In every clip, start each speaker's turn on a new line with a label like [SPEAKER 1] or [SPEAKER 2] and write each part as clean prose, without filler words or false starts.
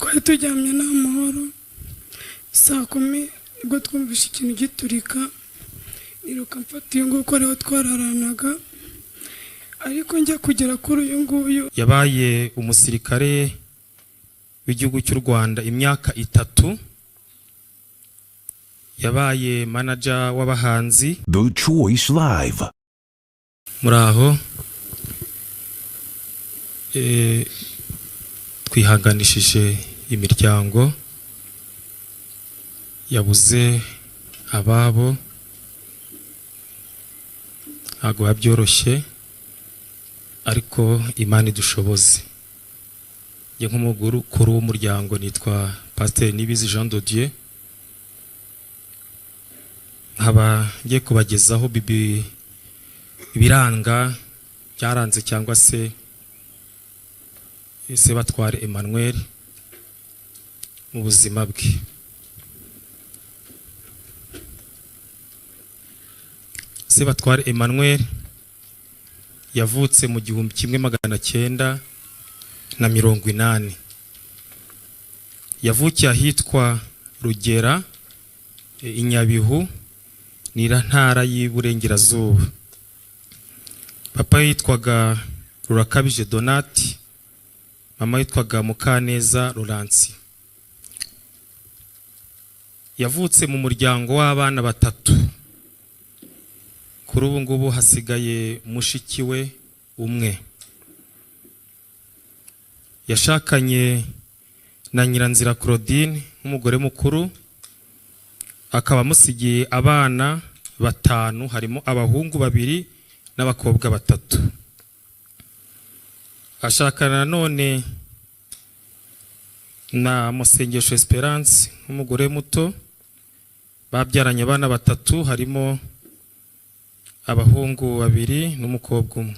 [SPEAKER 1] Twari turyamye nta mahoro. Saa 10 nibwo twumvishe ikintu giturika, niruka mfata uyu nguyu ko ariho twararanaga, ariko njya kugera kuri uyu nguyu.
[SPEAKER 2] Yabaye umusirikare w'igihugu cy'u Rwanda imyaka 3, yabaye manager w'abahanzi.
[SPEAKER 3] The Choice Live.
[SPEAKER 2] Muraho. Twihanganishije imiryango yabuze ababo, ntabwo biba byoroshye, ariko Imana idushoboze. Njye nk'umukuru w'umuryango nitwa Pasiteri Nibizi Jean de Dieu, nkaba ngiye kubagezaho bibi ibiranga byaranze cyangwa se Sebatware Emmanuel mu buzima bwe. Sebatware Emmanuel yavutse mu 1980, yavukiye ahitwa Rugera i Nyabihu, ni ntara y'Iburengerazuba. Papa yitwaga Rurakabije Donati, mama yitwaga Mukaneza Laurence. Yavutse mu muryango w'abana batatu, kuri ubu ngubu hasigaye mushiki we umwe. Yashakanye na Nyiranzira Claudine nk'umugore mukuru, akaba amusigiye abana batanu, harimo abahungu babiri n'abakobwa batatu. Ashakana nanone na Musengesho Esperance nk'umugore muto, babyaranye abana batatu, harimo abahungu babiri n'umukobwa umwe.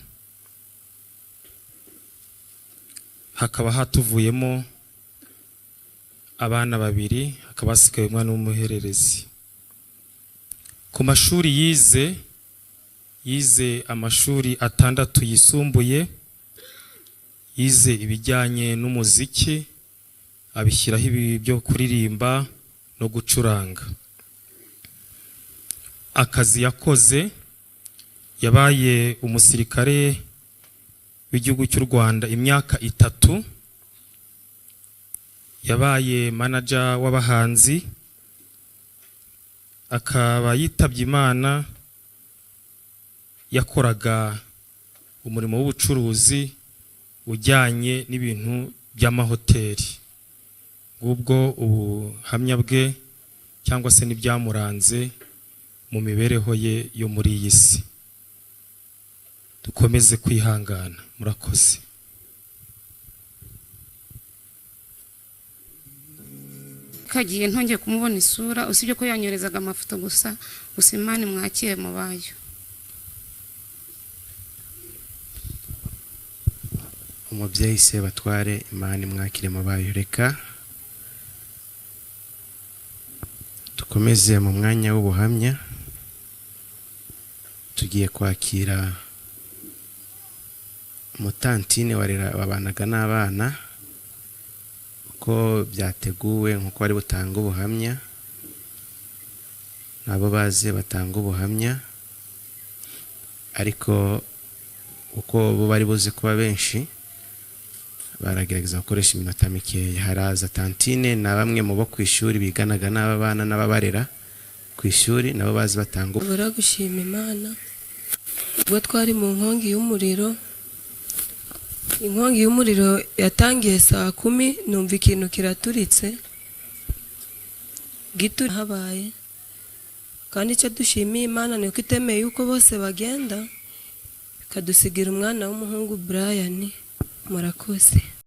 [SPEAKER 2] Hakaba hatuvuyemo abana babiri, hakaba hasigaye umwana w'umuhererezi. Ku mashuri yize, yize amashuri 6 yisumbuye, yize ibijyanye n'umuziki, abishyiraho ibi byo kuririmba no gucuranga. Akazi yakoze, yabaye umusirikare w'igihugu cy'u Rwanda imyaka 3, yabaye manager w'abahanzi, akaba yitabye Imana yakoraga umurimo w'ubucuruzi ujyanye n'ibintu by'amahoteli. Ngubwo ubuhamya bwe cyangwa se n'ibyamuranze mu mibereho ye yo muri iyi si. Dukomeze kwihangana. Murakoze.
[SPEAKER 4] Kagiye ntongeye kumubona isura, usibye ko yanyoherezaga amafoto gusa. Gusa Imana imwakire mu bayo.
[SPEAKER 5] Umubyeyi Sebatware, Imana imwakire mu bayo. Reka dukomeze mu mwanya w'ubuhamya. Tugiye kwakira umutantine wabanaga n'abana uko byateguwe, nk'uko bari butange ubuhamya, nabo baze batanga ubuhamya, ariko uko bo bari buze kuba benshi baragerageza gukoresha iminota mikeya. Haraza tantine na bamwe mu bo ku ishuri biganaga n'aba bana n'ababarera ku ishuri, nabo bazi batanga.
[SPEAKER 6] Bura gushima Imana, ubwo twari mu nkongi y'umuriro, inkongi y'umuriro yatangiye saa 10, numva ikintu kiraturitse gitu habaye. Kandi icyo dushimiye Imana ni uko itemeye yuko bose bagenda, ikadusigira umwana w'umuhungu Brian. Murakoze.